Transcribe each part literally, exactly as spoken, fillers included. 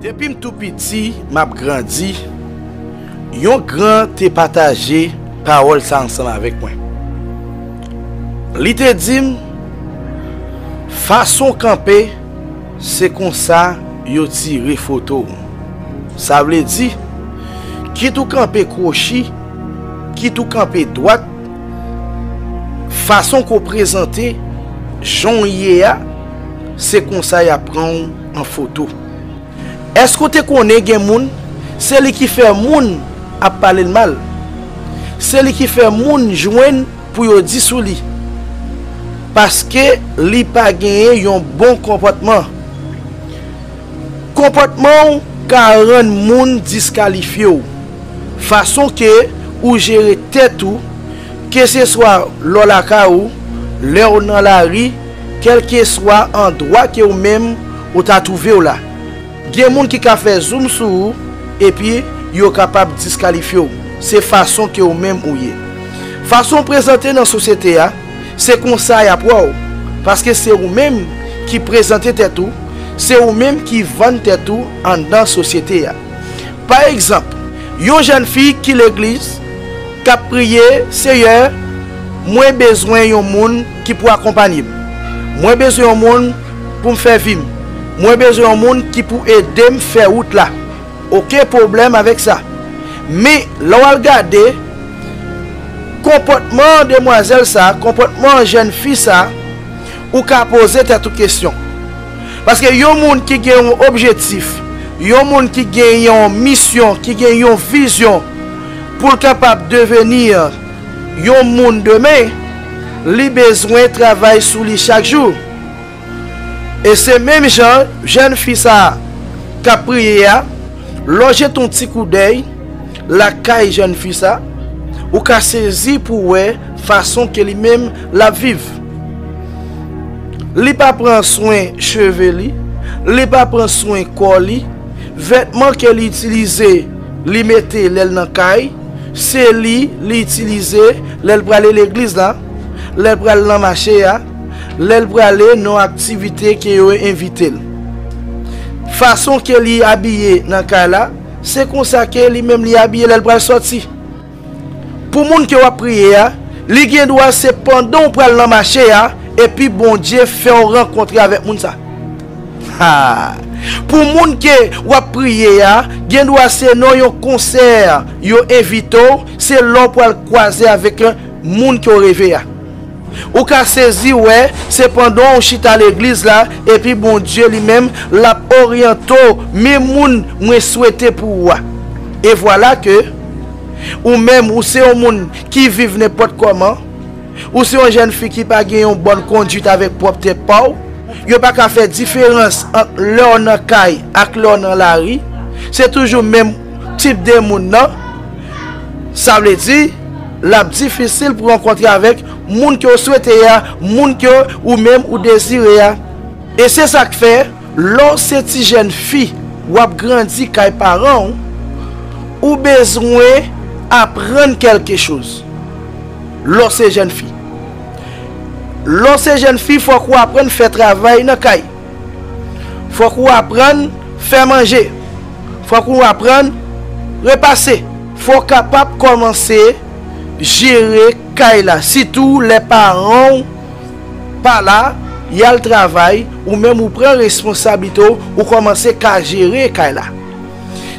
Depi m tou piti, m ap grandi, yon gran te pataje pawòl sa ansanm avèk mwen. Li te di m, fason w kanpe, se konsa yo tire foto w. Sa vle di, kit ou kanpe kwochi, kit ou kanpe dwat, fason ke w prezante, jan w ye a, se konsa y ap pran w an foto. Èske w te konnen gen moun, se li ki fè moun ap pale l mal? Se li ki fè moun jwenn pou yo di sou li. Paske li pa genyen yon bon konpòtman. Konpòtman w ka rann moun diskalifye w. Fason ke ou jere tèt ou, keseswa lè w lakay ou, lè w nan lari, kèlkeswa andwa ke ou menm ou ta twouve w la. Gen moun ki ka fè zoum sou ou, epi yo kapab diskalifye w. Se fason ke ou menm ou ye. Fason w prezante nan sosyete a, se konsa y ap wè w. Paske se ou menm ki prezante tèt ou, se ou menm ki vann tèt ou anndan sosyete a. Pa egzanp, yon jèn fi ki legliz, k ap priye, Seyè, mwen bezwen yon moun ki pou akonpaye m. Mwen bezwen yon moun pou m fè vi m. Mwen bezwen yon moun ki pou ede m fè wout la. Oke, pwoblèm avèk sa. Men, lè w al gade, konpòtman demwazèl sa, konpòtman jèn fi sa, ou ka poze tèt ou kesyon. Paske yon moun ki gen yon objektif, yon moun ki gen yon misyon, ki gen yon vizyon pou l kapab deveni yon moun demen, li bezwen travay sou li chak jou. E se menm jan jèn fi sa a k ap priye a, lè w jete yon ti koudèy lakay jèn fi sa, ou ka sezi pou w wè fason ke li menm l ap viv. Li pa pran swen cheve li, li pa pran swen kò li, vètman ke li itilize, li mete lè l nan kay, se li, li itilize lè l prale legliz la, lè l pral nan mache a, lè l prale nan aktivite ke yo envite l. Fason ke li abiye nan kay la, se konsa ke li menm li abiye lè l pral sòti. Pou moun ke w ap priye a, li gen dwa se pandan w pral nan mache a, epi Bondye fè w rankontre avèk moun sa. Ha! Pou moun ke w ap priye a, gen dwa se nan yon konsè yo envite w, se lè w pral kwaze avèk moun ke w reve a. Ou ka sezi wè, se pandan w chita legliz la, epi Bondye li menm, l ap oryante w, men moun mwen swete pou ou a. E vwala ke, ou menm, ou se yon moun ki viv nenpòt kòman, ou se yon jèn fi ki pa gen yon bòn kondwit avèk pwòp tèt pa w, yo pa ka fè diferans ant lè w nan kay ak lè w nan lari, se toujou menm tip de moun nan, sa vle di, l ap difisil pou rankontre avèk moun ke w swete a, moun ke ou menm ou dezire a. E se sa k fè, lè w se ti jèn fi, w ap grandi kay paran w, ou bezwen aprann kèlke choz. Lè w se jèn fi. Lè w se jèn fi, fòk ou aprann fè travay nan kay. Fòk ou aprann fè manje. Fòk ou aprann repase. Fò w kapab kòmanse jere kay la. Sitou lè paran w pa la, y al travay, ou menm ou pran responsablite w, ou kòmanse ka jere kay la.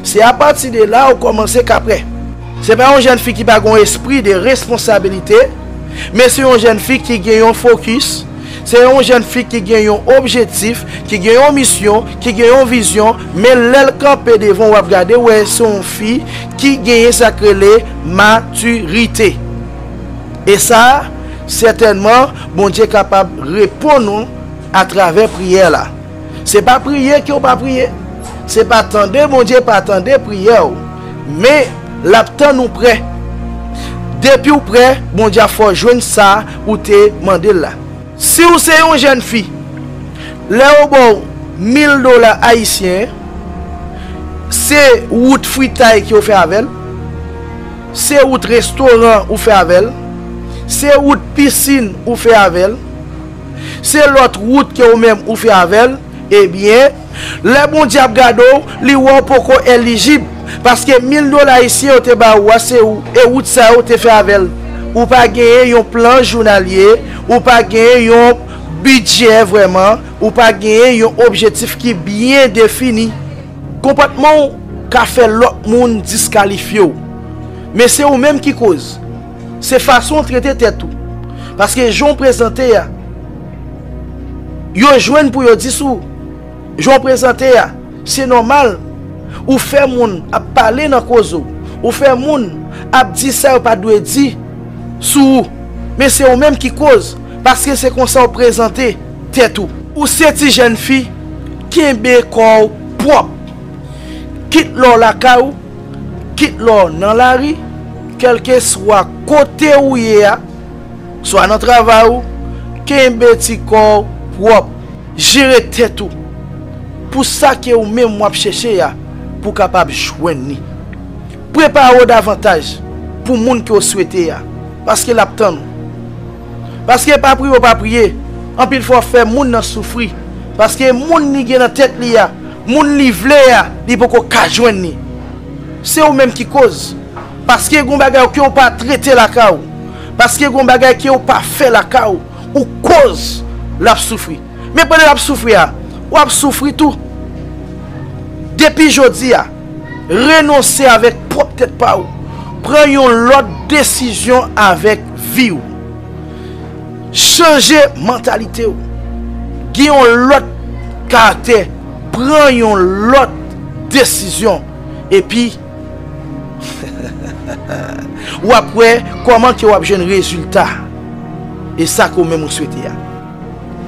Se apati de la ou kòmanse ka prè. Se pa yon jèn fi ki pa gen yon espri de responsabilite, men se yon jèn fi ki gen yon fokis, se yon jèn fi ki gen yon objektif, ki gen yon misyon, ki gen yon vizyon, men lè l kanpe devan w ap gade, w wè se yon fi ki genyen sa k rele matirite. E sa, sètènman, Bondye kapab reponn ou atravè priyè la. Se pa priye ke w pa priye. Se pa tande Bondye pa tande priyè w. Men, l ap tann ou prè. Depi w prè, Bondye ap fè w jwenn sa ou te mande l la. Si w se yon jèn fi, lè yo ba w mil dola ayisyen, se wout fritay ke w fè avè l, se wout restoran ou fè avè l, se wout pisin ou fè avè l, se lòt wout ke ou menm ou fè avè l, Ebyen, lè Bondye ap gade w, li wè w poko elijib. Paske mil dola ayisyen yo te ba ou a, se ou, e wout sa yo te fè avè l. Ou pa genyen yon plan jounalye, ou pa genyen yon bidjè vrèman, ou pa genyen yon objektif ki byen defini. Konpòtman w ka fè lòt moun diskalifye w. Men se ou menm ki koz. Se fason w trete tèt ou. Paske jan w prezante a, yo jwenn pou yo di sou ou. Jan w prezante a, se nòmal. Ou fè moun ap pale nan koze w. Ou fè moun ap di sa yo pa dwe di sou ou. Men se ou menm ki koz, paske se konsa w prezante tèt ou. Ou se ti jèn fi, kenbe kò w pwòp. Kit lè w lakay ou, kit lè w nan lari, kèlkeswa kote ou ye a, swa nan travay ou, kenbe ti kò w pwòp. Jere tèt ou pou sa ke ou menm w ap chèche a, pou w kapab jwenn li. Prepare w davantaj pou moun ke w swete a, paske l ap tann ou. Paske pa priye w pa priye, anpil fwa w fè moun nan soufri. Paske moun li gen nan tèt li a, moun li vle a, li poko ka jwenn li. Se ou menm ki koz. Paske gon bagay ke w pa trete lakay ou. Paske gon bagay ke w pa fè lakay ou. Ou koz l ap soufri. Men pandan l ap soufri a, w ap soufri tou. Depi jodi a, renonse avèk pwòp tèt pa w. Pran yon lòt desizyon avèk vi w. Chanje mantalite w. Gen yon lòt karaktè. Pran yon lòt desizyon. Epi, w ap wè kòman ke w ap jwenn rezilta. E sa ke w menm ou swete a.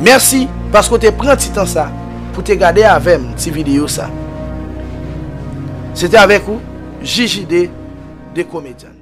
Mèsi paske w te pran ti tan sa pou te gade avè m ti videyo sa. Se te avèk ou, J J D, The Comedian.